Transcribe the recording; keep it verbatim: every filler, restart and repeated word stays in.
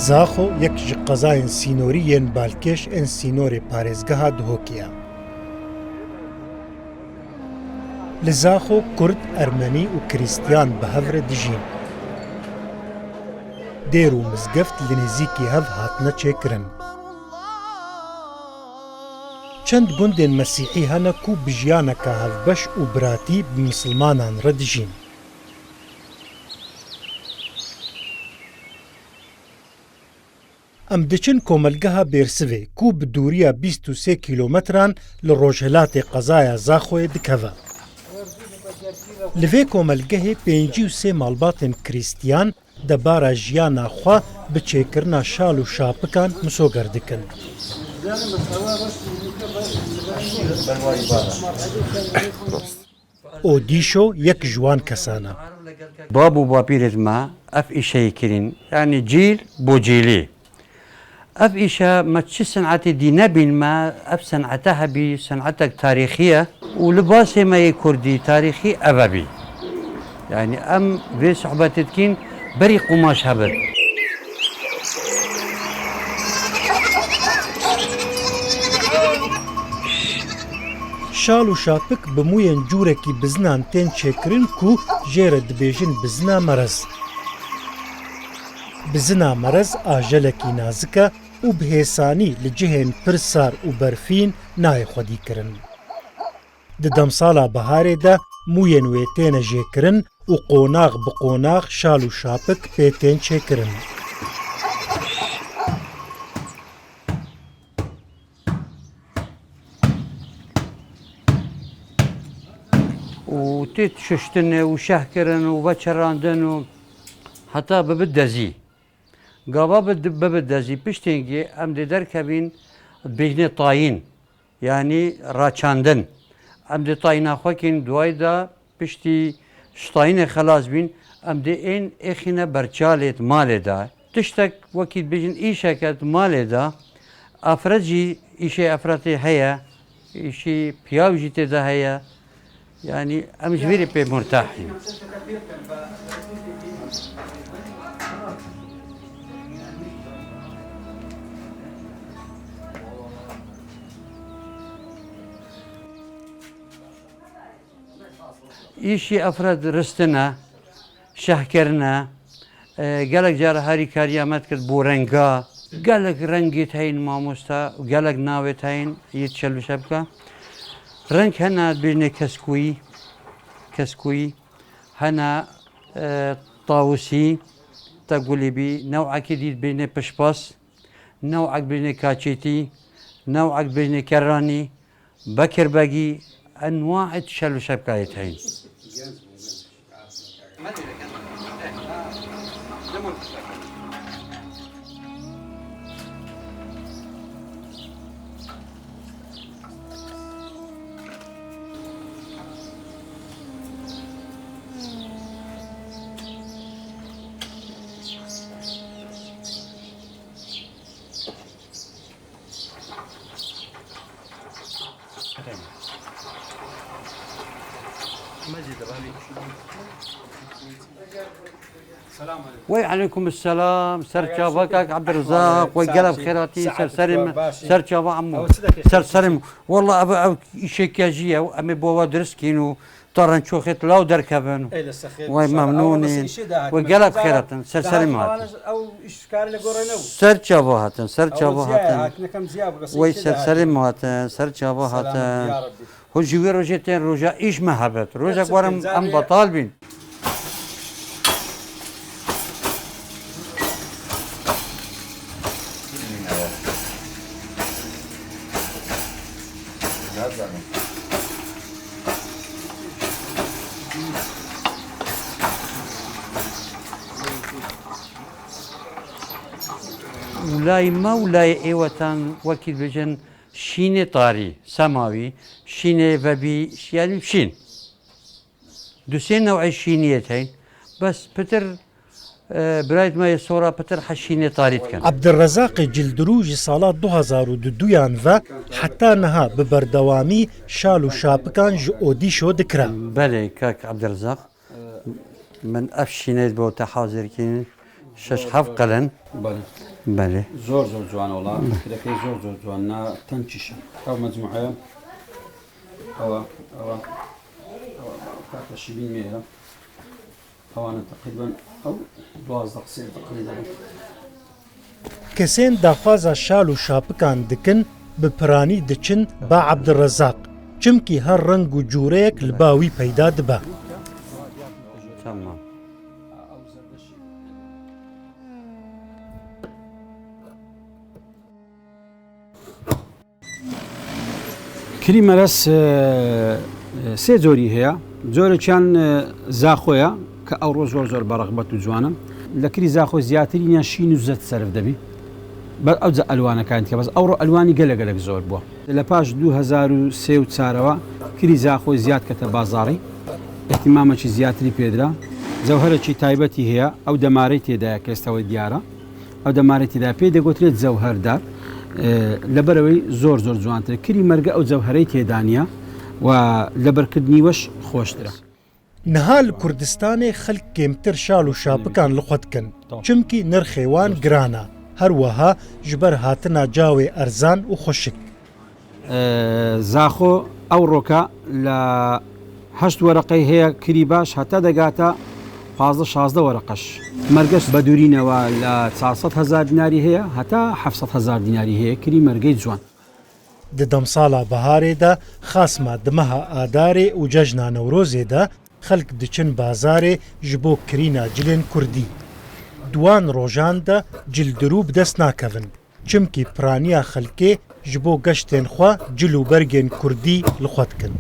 Zaxo yek ji qezayên sînorî yên balkêş ên sînorê parêzgeha Duhokê ye. Li Zaxo Kurd, Ermenî û Krîstiyan bi hev re dijîn. Dêr û mizgeft li nêzîkî hev hatine çêkirin. Çend gundên mesîhî hene ku bi jiyaneke hevbeş û biratî bi misilmanan re dijîn. Em diçin komelgeha Bêrsivê ku bi dûriya bîst û sê kîlometran li rojhilatê qezaya Zaxoyê dikeve. Li vê komelgehê pêncî û sê malbatên Krîstiyan debara jiyana xwe bi çêkirina şal û şapikan misoger dikin. Odîşo yek ji wan kesan e. Bab û bapîrêd me ev îşeyê kirîn, yanî cîl bo cîlî. Ev îşe me çi senetê dî nebîn, me ev senete hebî, senetek tarîxî ye û libasê me yê kurdî tarîxî ev e bî. Yanî em vê sohbetê dikîn berî qumaş hebin. Şal û şapik bi mûyên cûrekî bizinan tên çêkirin ku jê re dibêjin bizina merez. Bizina merez ajelekî nazik e û bi hêsanî li cihên pir sar û berfîn nayê xwedîkirin. Di demsala biharê de mûyên wê têne jêkirin û qonax bi qonax şal û şapik pê tên çêkirin. Û tê şuştinê û şehkirin û veçerandin û heta bibi dezî. Gava bi, bibi dezî piştîngî em dê derkevîn bêjnê tayîn, yanî raçandin. Em dê tayîna xwe kîn, duayî de piştî ji tayînê xelas bîn, em dê ên êxîne ber çalê di malê de. Tiştek wekî dibêjin îşeke di malê de, efret jî îşê efretê heye, îşî piyav jî tê de heye. Yanî em ji vîrê pê murtah in. Îşî efret ristin e, şehkirin e, e, gelek cara harîkariya me dikir bo renga. Gelek rengê te heyîn mamoste û gelek navê te heyîn yê çelbişe bike. Reng hene dibêjinê keskûyî, keskûyî, hene, e, tawusî, te gulî bî, newekê dî dibêjinê pişpas, newek dibêjinê kaçîtî, newek dibêjinê kerranî, Bekirbegî, enwaê şel û şepkayê te heyîn. Wey aleykum selam. Ser çava kak Abdurrazak. Wey gelek xêratî. Ser serê min. Ser çava Emo. Ser serê min. Wallah ev, ev îşê kejî ye. Em ê bo we dirist kîn û ta rençoxê te law derkevin. Wey memnûn in. Wey gelek xêrat in. Ser serê min hatin. Ser çava hatin, ser çava hatin. Wey ser serê min hatin, ser çava hatin. Hûn ji wê rojê tên roja îş me hebet. Rojek werin em betal bîn. Û layê me û layê êwetan wekî dibêjin şînê tarî, semawî, şînê vebî, yanî şîn. Du sê newê şîniyê heyîn. Bes pitir, e, birayt me yê sora pitir hez şînê tarî dikin. Abdurrezaqê Cildirû ji sala du hazar û duduyan ve heta niha bi berdewamî şal û şapikan ji Odîşo dikire. Belê, kak Abdurrezaq. Min ev şînê bo te hazir kirin. Şeş heft qelin. Belê. Belê. Zor zor ciwan ola. Kirekê zor zor ciwan. Na ten çîşe. Ew mecmueya. Ewa, ewa. Ewa, kata şibîn me ya. Ewana teqrîben ew duwazdeh sêr teqrîben. Kesên daxwaza şal û şapikan dikin, bi piranî diçin ba Ebdirezaq. Çimkî her reng û cûreyek li ba wî peyda dibe. Tamam. Kirî merez, e, e, sê corî heye. Corekiyan, e, zaxo ye, ke ewro zor zor bi rexbet û ciwan e. Li kirî zaxo ziyatiriya şîn û zerd serif debî. Ber ew elwanekayên dike, bes ewro elwanî gelek gelek zor bû. Li paş du hezar û sê û çar ewa kirî zaxo ziyad kete bazarî. Îhtimamekî ziyatirî pê dira. Zewherekî taybetî heye, ew demarê tê de ye, ke esta wê diyar e. Ew demarê tê de ye, pê de gotirê zewherdar. E, li ber wê zor zor ciwantir e. Kirî merge ew zewhereyê tê de niye. Û li ber kirinî we jî xweştir e. Niha li Kurdistanê xelk kêmtir şal û şapikan li xwe dikin. Çimkî nirxê wan giran e. Her wiha ji ber hatina cawê erzan û xweşik. Ee, zaxo ewroka li heşt wereqey heye kirî baş, heta degata pazdeh şazdeh wereqeş. Mergeş bedûrînewa li çar sed hezar dinarî heye, heta heft sed hezar dinarî heye kirî mergey ciwan. Di demsala biharê de, xasma di meha Adarê û cejna Newrozê de xelk diçin bazarê ji bo kirîna cilên kurdî. Di wan rojan de cil dirû bi dest nakevin, çimkî piraniya xelkê ji bo geştên xwe cil û bergên kurdî li xwe dikin.